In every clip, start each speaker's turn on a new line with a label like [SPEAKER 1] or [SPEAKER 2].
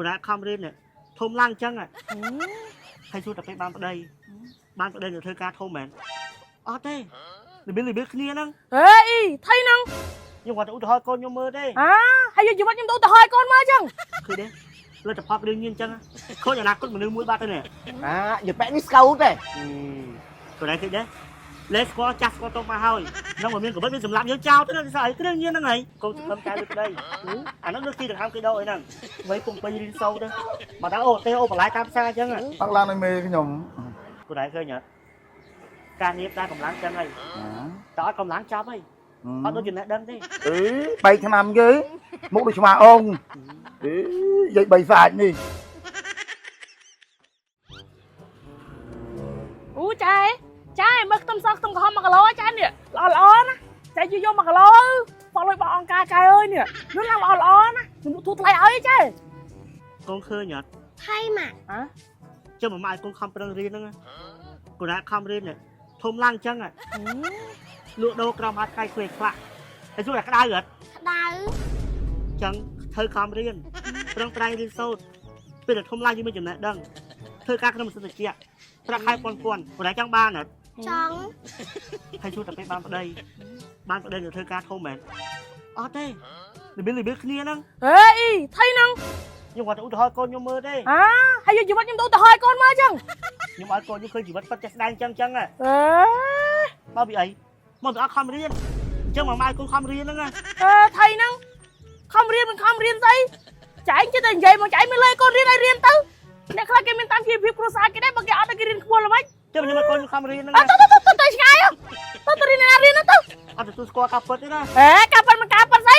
[SPEAKER 1] កូនណាខំរៀននេះធំឡើងអញ្ចឹងហើយសួរតែពេលបានប្តីបានប្តីទៅធ្វើការធំមែនអត់ទេរបៀបរបៀបគ្នាហ្នឹង
[SPEAKER 2] ហេអ៊ីថៃហ្នឹង
[SPEAKER 1] ខ្ញុំគាត់ទៅឧទាហរណ៍កូនខ្ញុំមើលទេ
[SPEAKER 2] អាហើយយកជីវិតខ្ញុំទៅឧទាហរណ៍ឲ្យកូនមើលចឹង
[SPEAKER 1] ឃើញទេលទ្ធផលរឿងញៀនអញ្ចឹងខូចអនាគតមនុស្សមួយបាត់ទៅនេះ
[SPEAKER 3] អាយប៉ែនេះស្កៅទេ
[SPEAKER 1] កូនឯងឃើញទេលេស្គាល់ចាស់ស្គាល់តូចមកហើយនឹងបើមានកវិតវាសម្លាប់យើងចោលទៅណាស្អីគ្រឿងញៀនហ្នឹងហើយកូនសង្ឃឹមតែលើប្តីអាហ្នឹងលើកទីដង្ហើមគេដោអីហ្នឹងវៃពុំពេញរៀនសូត្រទៅមកដល់អូទេអូបន្លាយតាមផ្សារអញ្ចឹង
[SPEAKER 4] បាក់ឡានឲ្យមេខ្ញុំ
[SPEAKER 1] កូនឯងឃើញអត់ការងារតែកម្លាំងចឹងហើយតើអត់កម្លាំងចាប់ហើយអត់ដូចចំណេះដឹងទេ
[SPEAKER 4] អឺបែកឆ្នាំគេមុខដូចឆ្មាអងអឺយាយបីសាច់នេះ
[SPEAKER 2] អូចែចែមើលខ្ទឹមសខ្ទឹមក្រហម1គីឡូចែនេះល្អល្អណាចែយកយក1គីឡូបោះលុយបោះអង្គការចែអើយនេះនោះឡើងល្អល្អណាខ្ញុំធូរថ្លៃឲ្យចែ
[SPEAKER 1] កូនឃើញអត់
[SPEAKER 5] ថៃម៉ាក់
[SPEAKER 2] ហ៎
[SPEAKER 1] ចុះមកឲ្យកូនខំប្រឹងរៀនហ្នឹងកូនណាខំរៀននេះធំឡើងអញ្ចឹងលក់ដូរក្រោមហាត់ខៃខ្វេខ្លាក់ហើយជួយតែក្តៅអត់
[SPEAKER 5] ក្តៅ
[SPEAKER 1] ចឹងធ្វើខំរៀនប្រឹងប្រែងរៀនសូត្រពេលដែលធំឡើងយើងមានចំណេះដឹងធ្វើការក្នុងម៉ាស៊ីនត្រជាក់ប្រាក់ខែពាន់ពាន់ប៉ុន្តែចង់បានអត់
[SPEAKER 5] ចង់
[SPEAKER 1] ហើយជួយតែពេលបានប្តីបានប្តីទៅធ្វើការធំមែនអត់ទេរបៀបរបៀបគ្នាហ្នឹង
[SPEAKER 2] ហេអ៊ីថៃហ្នឹង
[SPEAKER 1] ខ្ញុំគាត់ទៅឧទាហរណ៍កូនខ្ញុំមើលទេ
[SPEAKER 2] អាហើយយកជីវិតខ្ញុំទៅឧទាហរណ៍ឲ្យកូនមើលចឹង
[SPEAKER 1] ខ្ញុំឲ្យកូនខ្ញុំឃើញជីវិតពិតចេះស្ដែងចឹងចឹង
[SPEAKER 2] អេ
[SPEAKER 1] មកពីអីមកពីអត់ខំរៀនអញ្ចឹងមកម៉ែកូនខំរៀនហ្នឹងណា
[SPEAKER 2] អេថៃហ្នឹងខំរៀនមិនខំរៀនស្អីចែងចិត្តតែនិយាយមកចែងមិនលើកូនរៀនឲ្យរៀនទៅអ្នកខ្លះគេមានតាមជីវភាពគ្រួសារគេដែរបើគេអត់ឲ្យគេរៀនខ្ពស់ល្មិច
[SPEAKER 1] ចាំខ្ញុំឲ្យកូនខ្ញុំខំរៀនហ្នឹង
[SPEAKER 2] អត់ទៅទៅទៅទៅឆ្ងាយទៅទៅរៀនណារៀនទៅ
[SPEAKER 1] អត់ទទួលស្គាល់ការពិតទេណា
[SPEAKER 2] ហេការប៉ិនមិនការប៉ិនស្អី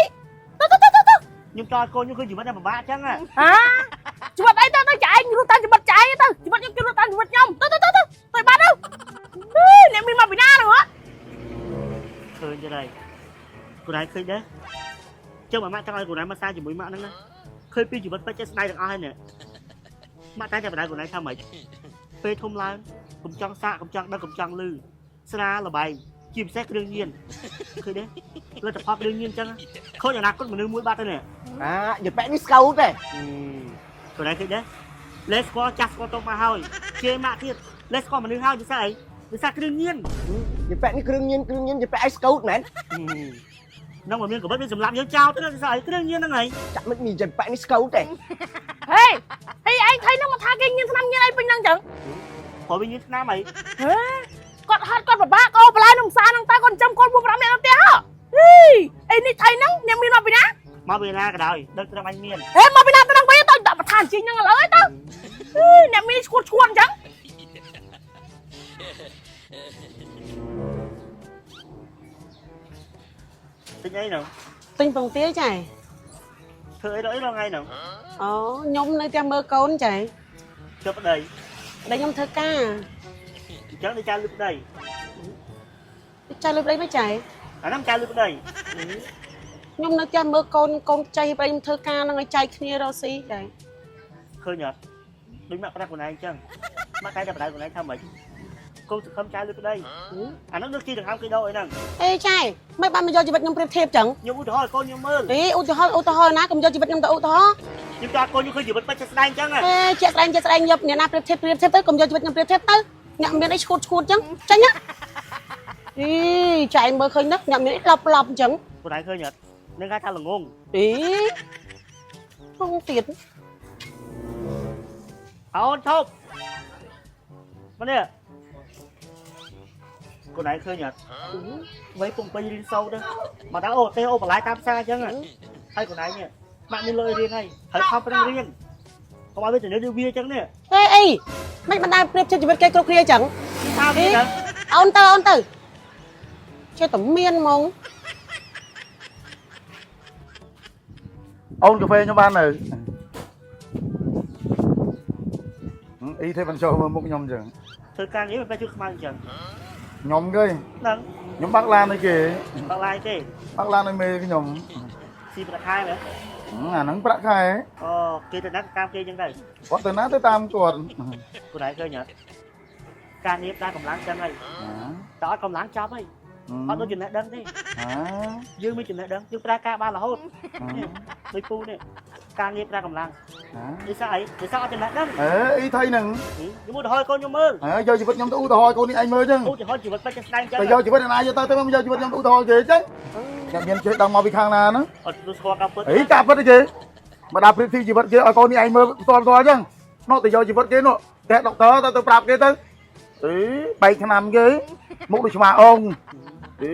[SPEAKER 2] ទៅទៅទៅទៅ
[SPEAKER 1] ខ្ញុំចង់ឲ្យកូនខ្ញុំឃើញជីវិតតែពិបាកអញ្ចឹង
[SPEAKER 2] ហាជីវិតអីទៅទៅចែងរស់តាមជីវិតចែងទៅជីវិតខ្ញុំគេរស់តាមជីវិតខ្ញុំទៅទៅទៅទៅទៅបាត់ទៅអ្នកមានមកពីណាហ្នឹងហ៎
[SPEAKER 1] ឃើញទេហើយកូនឯងឃើញដែរចឹងមកម៉ាក់ចង់ឲ្យកូនឯងមកសារជាមួយម៉ាក់ហ្នឹងណាឃើញពីជីវិតពិតចេះស្ដាយទាំងអស់ហើយនេះម៉ាក់តែតែបដៅកូនឯងថាម៉េចពេលធំឡើងកុំចង់សាកកុំចង់ដឹងកុំចង់លឺស្រាលបែងជាពិសេសគ្រឿងញៀនឃើញទេលទ្ធផលគ្រឿងញៀនអញ្ចឹងខូចអនាគតមនុស្សមួយបាត់ទៅនេះ
[SPEAKER 3] អាយប៉ែនេះស្កៅទេ
[SPEAKER 1] កូនឯងឃើញទេលេស្គាល់ចាស់ស្គាល់តូចមកហើយជេរម៉ាក់ទៀតលេស្គាល់មនុស្សហើយពិសេសអីពិសេសគ្រឿងញៀន
[SPEAKER 3] យប៉ែនេះគ្រឿងញៀនគ្រឿងញៀនយប៉ែឲ្យស្កៅមែន
[SPEAKER 1] នឹងបើមានកវិតវាសម្លាប់យើងចោលទៅណាពិសេសអីគ្រឿងញៀនហ្នឹងហើយ
[SPEAKER 3] ចាក់មិនមានយប៉ែនេះស្កៅទេ
[SPEAKER 2] ហេហេឯងថៃហ្នឹងមកថាគេញៀនឆ្នាំញៀនអីពេញហ្នឹងចឹង
[SPEAKER 1] ព្រោះវាញៀនឆ្នាំអី
[SPEAKER 2] ហេគាត់ហត់គាត់ពិបាកអូបន្លែក្នុងផ្សារហ្នឹងតើគាត់ចាំគាត់4 5នាក់នៅផ្ទះហ៎ហេអីនេះថៃហ្នឹងអ្នកមានមកពីណា
[SPEAKER 1] មកពីណាក៏ដោយដឹងត្រឹមអញមាន
[SPEAKER 2] ហេមកពីណាទៅហ្នឹងវិញទៅដាក់ប្រធានជីហ្នឹងឥឡូវទៅអ្នកមានឈួតឈួតអញ្ចឹង
[SPEAKER 1] ទិញអីហ្នឹង
[SPEAKER 6] ទិញពងទាចែ
[SPEAKER 1] ធ្វើអីដល់អីដល់ថ្ងៃហ្នឹង
[SPEAKER 6] អូខ្ញុំនៅផ្ទះមើលកូនចែ
[SPEAKER 1] ជិបប្តី
[SPEAKER 6] ដែលខ្ញុំធ្វើការ
[SPEAKER 1] អញ្ចឹងដូចចៅលឺប្តី
[SPEAKER 6] ចែលុយប្តីមិនចែ
[SPEAKER 1] អាហ្នឹងចៅលឺប្តី
[SPEAKER 6] ខ្ញុំនៅផ្ទះមើលកូនកូនចៃប្តីខ្ញុំធ្វើការហ្នឹងឲ្យចែកគ្នារកស៊ីចែ
[SPEAKER 1] ឃើញអត់ដូចម៉ាក់ប្រាប់ខ្លួនឯងអញ្ចឹងម៉ាក់តែតែបដៅខ្លួនឯងថាម៉េចកូនសង្ឃឹមចៅលឺប្តីអាហ្នឹងលើកទីដង្ហើមគេដោអីហ្នឹង
[SPEAKER 6] អេចែមិនបានមកយកជីវិតខ្ញុំប្រៀបធៀបចឹង
[SPEAKER 1] ខ្ញុំឧទាហរណ៍ឲ្យកូនខ្ញុំមើល
[SPEAKER 6] អេឧទាហរណ៍ឧទាហរណ៍ណាកុំយកជីវិតខ្ញុំទៅឧទាហរណ៍
[SPEAKER 1] ខ្ញុំចង់ឲ្យកូនខ្ញុំឃើញជីវិតពិតជាក់ស្ដែងអញ្ចឹង
[SPEAKER 6] អេជាក់ស្ដែងជាក់ស្ដែងយកអ្នកណាប្រៀបធៀបប្រៀបធៀបទៅកុំយកជីវិតខ្ញុំប្រៀបធៀបទៅអ្នកមានអីឈួតឈួតចឹងចាញ់ណាអីចែមើលឃើញណាអ្នកមានអីឡប់ឡប់ចឹង
[SPEAKER 1] ខ្លួនឯងឃើញអត់នឹងគេថាល្ងង
[SPEAKER 6] អីពងទៀត
[SPEAKER 1] អូនឈប់មកនេះខ្លួនឯងឃើញអត់វៃពុំពេញរៀនសូត្រទៅមកដល់អូទេអូបន្លាយតាមផ្សារអញ្ចឹងហើយខ្លួនឯងនេះម៉ាក់មានលុយរៀនហើយហើយខំប្រឹងរៀនកុំឲ្យវាទៅនេះវាអញ្ចឹងនេះ
[SPEAKER 6] អេអីមិនបានដែរប្រៀបធៀបជីវិតគេគ្រប់គ្នាចឹង
[SPEAKER 1] ថាវាទៅ
[SPEAKER 6] អូនទៅអូនទៅចេះតែមានហ្មង
[SPEAKER 4] អូនកាហ្វេខ្ញុំបាននៅអ៊ីទេមិនចូលមើលមុខខ្ញុំអញ្ចឹង
[SPEAKER 1] ធ្វើការងារមិនបែរជួយខ្មៅអញ្ចឹង
[SPEAKER 4] ខ្ញុំគេ
[SPEAKER 1] ហ្នឹង
[SPEAKER 4] ខ្ញុំបាក់ឡានឲ្យគេ
[SPEAKER 1] បាក់ឡាយទេ
[SPEAKER 4] បាក់ឡានឲ្យមេខ្ញុំ
[SPEAKER 1] ស៊ីប្រាក់ខែមែន
[SPEAKER 4] អាហ្នឹងប្រាក់ខែ
[SPEAKER 1] អូគេទៅណាតាមគេអញ្ចឹងទៅ
[SPEAKER 4] គាត់ទៅណាទៅតាមគាត់
[SPEAKER 1] ខ្លួនឯងឃើញអត់ការងារតែកម្លាំងចឹងហើយតើអត់កម្លាំងចប់ហើយអត់ដូចចំណេះដឹងទេ
[SPEAKER 4] អា
[SPEAKER 1] យើងមានចំណេះដឹងយើងប្រើការបានរហូតដូចពូនេះ ការងារប្រើកម្លាំងដោយសារអីដោយសារអត់ចំណេះដឹង
[SPEAKER 4] អេអីថៃហ្នឹង
[SPEAKER 1] ខ្ញុំឧទាហរណ៍កូនខ្ញុំមើល
[SPEAKER 4] អើយកជីវិតខ្ញុំទៅឧទាហរណ៍កូននេះឯងមើលចឹង
[SPEAKER 1] ឧទាហរណ៍ជីវិតពិតជាស្ដែងចឹង
[SPEAKER 4] តែយកជីវិតអ្នកណាយកទៅទៅមកយកជីវិតខ្ញុំទៅឧទាហរណ៍គេចឹងអ្នកមានចេះដឹងមកពីខាងណាហ្នឹង
[SPEAKER 1] អត់ទទួលស្គាល់ការពិត
[SPEAKER 4] អីការពិតទេគេមកដល់ព្រៀបធៀបជីវិតគេឲ្យកូននេះឯងមើលផ្ទាល់ផ្ទាល់ចឹងនោះទៅយកជីវិតគេនោះតែដុកទ័រទៅទៅប្រាប់គេទៅអីបែកឆ្នាំគេមុខដូចឆ្មាអងអី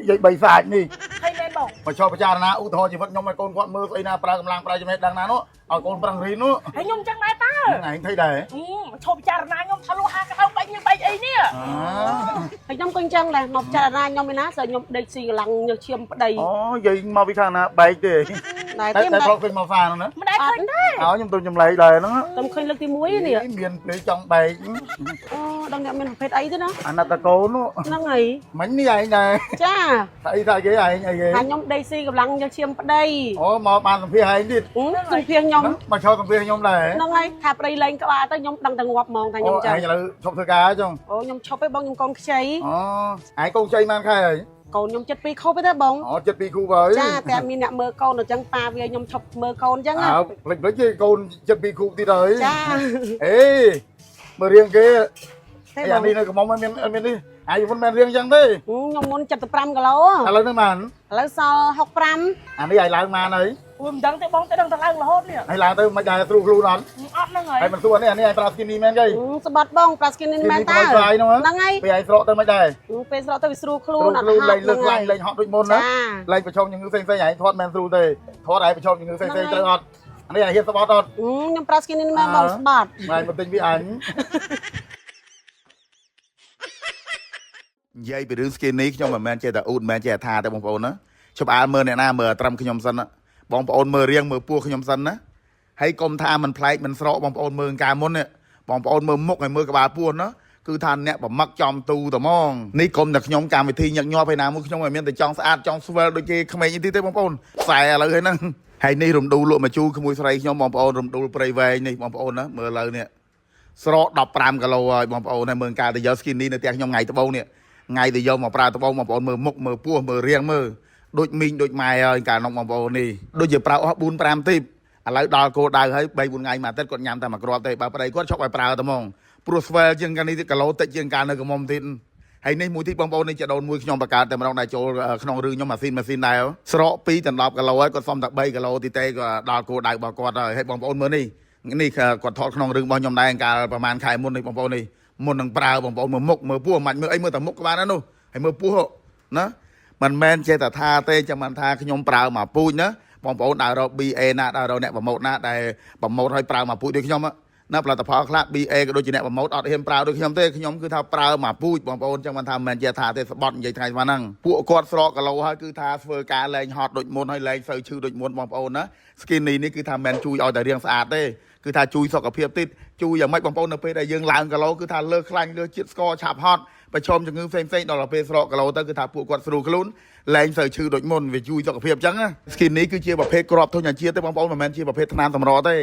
[SPEAKER 4] យាយបីសាច់នេះ
[SPEAKER 2] ហើយមែនបង
[SPEAKER 4] មកឈប់ពិចារណាឧទាហរណ៍ជីវិតខ្ញុំឲ្យកូនគាត់មើលស្អីណាប្រើកម្លាំងប្រើចំណេះដឹងណានោះឲ្យកូនប្រឹងរៀននោះ
[SPEAKER 2] ហើយខ្ញុំចឹងដែរតើ
[SPEAKER 4] ឯងថៃដែរ
[SPEAKER 2] ឈប់ពិចារណាខ្ញុំថាលក់ហាក្តៅបែកញើបែកអីនេះ
[SPEAKER 6] ហើយខ្ញុំក៏អញ្ចឹងដែរមកពិចារណាខ្ញុំឯណាស្អីខ្ញុំដេកស៊ីកម្លាំងញើសឈាមប្តី
[SPEAKER 4] អូយាយមកពីខាងណាបែកទេ
[SPEAKER 6] ដែរ
[SPEAKER 4] តែតែ
[SPEAKER 6] ទេមិនដែរ
[SPEAKER 4] ធ្លាប់ឃើញមកហ្វាហ្នឹងណា
[SPEAKER 2] មិនដែរឃើញទេ
[SPEAKER 4] អោខ្ញុំទៅចម្លែកដែរហ្នឹង
[SPEAKER 6] តែឃើញលើកទី1នេះ
[SPEAKER 4] មានពេលចង់បែក
[SPEAKER 6] អូដឹងអ្នកមានប្រភេទអីទេណា
[SPEAKER 4] អាណតកូននោះ
[SPEAKER 6] ហ្នឹងហើយ
[SPEAKER 4] មិញនេះឯងដែរ
[SPEAKER 6] ចា
[SPEAKER 4] ថាអីថាគេឯងអីគេ
[SPEAKER 6] ថាខ្ញុំដេកស៊ីកម្លាំងញើសឈាមប្តី
[SPEAKER 4] អូមកបានសម្ភារឯងទៀត
[SPEAKER 6] សម្ភារខ្ញុំ
[SPEAKER 4] មកឈរសម្ភារខ្ញុំដែរ
[SPEAKER 6] ហ្នឹងហើយថាប្តីលែងក្បាលទៅខ្ញុំដឹងតែងាប់ហ្មងថា
[SPEAKER 4] អូ
[SPEAKER 6] ខ្ញុំចឹង
[SPEAKER 4] ឯងឥឡូវឈប់ធ្វើការចុង
[SPEAKER 6] អូខ្ញុំឈប់ឯងបងខ្ញុំកូនខ្ចី
[SPEAKER 4] អូឯងកូនចៃបានខែហើយ
[SPEAKER 6] កូនខ្ញុំចិត្តពីរខូបទេបង
[SPEAKER 4] អូចិត្តពីរគូហើយ
[SPEAKER 6] ចាតែមានអ្នកមើលកូនអញ្ចឹងប៉ាវាខ្ញុំឈប់មើលកូនអញ្ចឹង
[SPEAKER 4] អើផ្លេចផ្លេចគេកូនចិត្តពីរគូទៀតហើយ
[SPEAKER 6] ចា
[SPEAKER 4] អេមើលរៀងគេ
[SPEAKER 6] ទេបង
[SPEAKER 4] អានេះនៅកំមុំមានមាននេះអាយមិនមែនរៀងចឹងទេ
[SPEAKER 6] ខ្ញុំមុន75គីឡូ
[SPEAKER 4] ឥឡូវនេះបាន
[SPEAKER 6] ឥឡូវសល់65
[SPEAKER 4] អានេះឲ្យឡើងបានហើយ
[SPEAKER 2] អូមិនដឹងទេបងតែដឹងតែឡើងរហូតនេះ
[SPEAKER 4] ឲ្យឡើងទៅមិនដែរស្រួលខ្លួនអត់
[SPEAKER 2] អត់ហ្នឹងហើយ
[SPEAKER 4] ហើយមិនសួរនេះអានេះឲ្យប្រើ skinny មែនគេ
[SPEAKER 6] ស្បត់បងប្រាស្គីនេះមែនតើ
[SPEAKER 4] ហ្នឹង
[SPEAKER 6] ហ្នឹងហើយ
[SPEAKER 4] ពេលឲ្យស្រកទៅមិនដែរ
[SPEAKER 6] ពេលស្រកទៅវាស្រួលខ្លួនអត់
[SPEAKER 4] ខ្លួន
[SPEAKER 6] ហត់
[SPEAKER 4] លែងលើកឡើងលែងហត់ដូចមុនណា
[SPEAKER 6] ចា
[SPEAKER 4] លែងប្រឈមជំងឺផ្សេងផ្សេងឯងធាត់មិនស្រួលទេធាត់ឯងប្រឈមជំងឺផ្សេងផ្សេងត្រូវអត់អានេះឲ្យហ៊ានស្បត់អត់
[SPEAKER 6] ខ្ញុំប្រាស្គីនេះមែនបងស្បត់
[SPEAKER 4] មកមកទិញពីអញ
[SPEAKER 5] និយាយពីរឿង skinny ខ្ញុំមិនមែនចេះតែអ៊ូតមិនមែនចេះតែថាទេបងប្អូនណាជប់អាលមើលអ្នកណាមើលត្រឹមខ្ញុំសិនណាបងប្អូនមើលរៀងមើលពោះខ្ញុំសិនណាហើយកុំថាមិនប្លែកមិនស្រកបងប្អូនមើលកាលមុននេះបងប្អូនមើលមុខហើយមើលក្បាលពោះណាគឺថាអ្នកប្រមឹកចំទូត្មងនេះកុំតែខ្ញុំកម្មវិធីញឹកញាប់ហើយណាមួយខ្ញុំឲ្យមានតែចង់ស្អាតចង់ស្វិលដូចគេក្មេងនេះទេបងប្អូនខ្សែឥឡូវហើយហ្នឹងហើយនេះរំដួលលក់មកជូរក្មួយស្រីខ្ញុំបងប្អូនរំដួលព្រៃវែងនេះបងប្អូនណាមើលឥឡូវនេះស្រក15គីឡូហើយបងប្អូនហើយមើលកាលទៅយក skinny នៅផ្ទះខ្ញុំថ្ងៃត្បូងនេះ ថ្ងៃទៅយកមកប្រើត្បូងបងប្អូនមើលមុខមើលពោះមើលរាងមើលដូចមីងដូចម៉ែហើយកាលនោះបងប្អូននេះដូចជាប្រើអស់4 5ទីបឥឡូវដល់គោលដៅហើយ3 4ថ្ងៃមួយអាទិត្យគាត់ញ៉ាំតែមួយគ្រាប់ទេបើប្តីគាត់ឈប់ឲ្យប្រើតែហ្មងព្រោះស្វែលជាងកាលនេះទៀតគីឡូតិចជាងកាលនៅក្រមុំទៀតហើយនេះមួយទៀតបងប្អូននេះចដូនមួយខ្ញុំបង្កើតតែម្ដងដែរចូលក្នុងរឿងខ្ញុំម៉ាស៊ីនម៉ាស៊ីនដែរស្រក2ដល់10គីឡូហើយគាត់សុំតែ3គីឡូទីទេក៏ដល់គោលដៅរបស់គាត់ហើយហើយបងប្អូនមើលនេះនេះគាត់ថតក្នុងរឿងរបស់ខ្ញុំដែរកាលប្រហែលខែមុននេះបងប្អូននេះ មុននឹងប្រើបងប្អូនមើលមុខមើលពោះមិនមើលអីមើលតែមុខក៏បានដែរនោះហើយមើលពោះណាមិនមែនចេះតែថាទេចាំមិនថាខ្ញុំប្រើមកពូជណាបងប្អូនដើររក BA ណាដើររកអ្នកប្រម៉ូតណាដែលប្រម៉ូតឲ្យប្រើមកពូជដូចខ្ញុំណាផលិតផលខ្លះ BA ក៏ដូចជាអ្នកប្រម៉ូតអត់ហ៊ានប្រើដូចខ្ញុំទេខ្ញុំគឺថាប្រើមកពូជបងប្អូនចឹងមិនថាមិនមែនជាថាទេស្បត់និយាយថ្ងៃស្មានហ្នឹងពួកគាត់ស្រកគីឡូហើយគឺថាធ្វើការលែងហត់ដូចមុនហើយលែងសូវឈឺដូចមុនបងប្អូនណា skinny នេះគឺថាមិនមែនជួយឲ្យតែរាងស្អាតទេគឺថាជួយសុខភាពទៀតជួយយ៉ាងម៉េចបងប្អូននៅពេលដែលយើងឡើងគីឡូគឺថាលើសខ្លាញ់លើសជាតិស្ករឆាប់ហត់ប្រឈមជំងឺផ្សេងផ្សេងៗដល់ទៅពេលស្រកគីឡូទៅគឺថាពួកគាត់ស្រួលខ្លួនលែងសូវឈឺដូចមុនវាជួយសុខភាពចឹងណា skinny គឺជាប្រភេទគ្រាប់ធញ្ញជាតិទេបងប្អូនមិនមែនជាប្រភេទថ្នាំសម្រទេ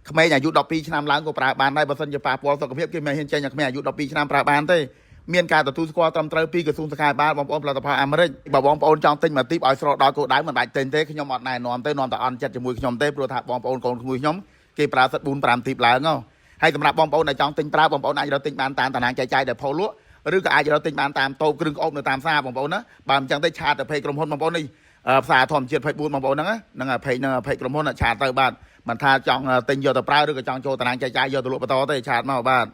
[SPEAKER 5] ក្មេងអាយុ12ឆ្នាំឡើងក៏ប្រើបានដែរបើសិនជាប៉ះពាល់សុខភាពគេមិនហ៊ានចេញឲ្យក្មេងអាយុ12ឆ្នាំប្រើបានទេមានការទទួលស្គាល់ត្រឹមត្រូវពីក្រសួងសុខាភិបាលបងប្អូនផលិតផលអាមេរិកបើបងប្អូនចង់ទិញមកទីបឲ្យស្រកដល់គោលដៅមិនបាច់ទិញទេខ្ញុំអត់ណែនាំទេនាំតែអន់ចិត្តជាមួយខ្ញុំទេព្រោះថាបងប្អូនកូនក្មួយខ្ញុំគេប្រើសិត4 5ទីបឡើងហ៎ហើយសម្រាប់បងប្អូនដែលចង់ទិញប្រើបងប្អូនអាចរកទិញបានតាមតារាងចែកចាយដែលផុសលក់ឬក៏អាចរកទិញបានតាមតូបគ្រឿងក្អោបនៅតាមផ្សារបងប្អូនណាបើមិនចឹងទេឆាតទៅ page ក្រុមហ៊ុនបងប្អូននេះផ្សារធម្មជាតិ24បងប្អូនហ្នឹងហ្នឹង page ហ្នឹង page ក្រុមហ៊ុនឆាតទៅបាទមិនថាចង់ទិញយកទៅប្រើឬក៏ចង់ចូលតារាងចែកចាយយកទៅលក់បន្តទេឆាតមកបាទ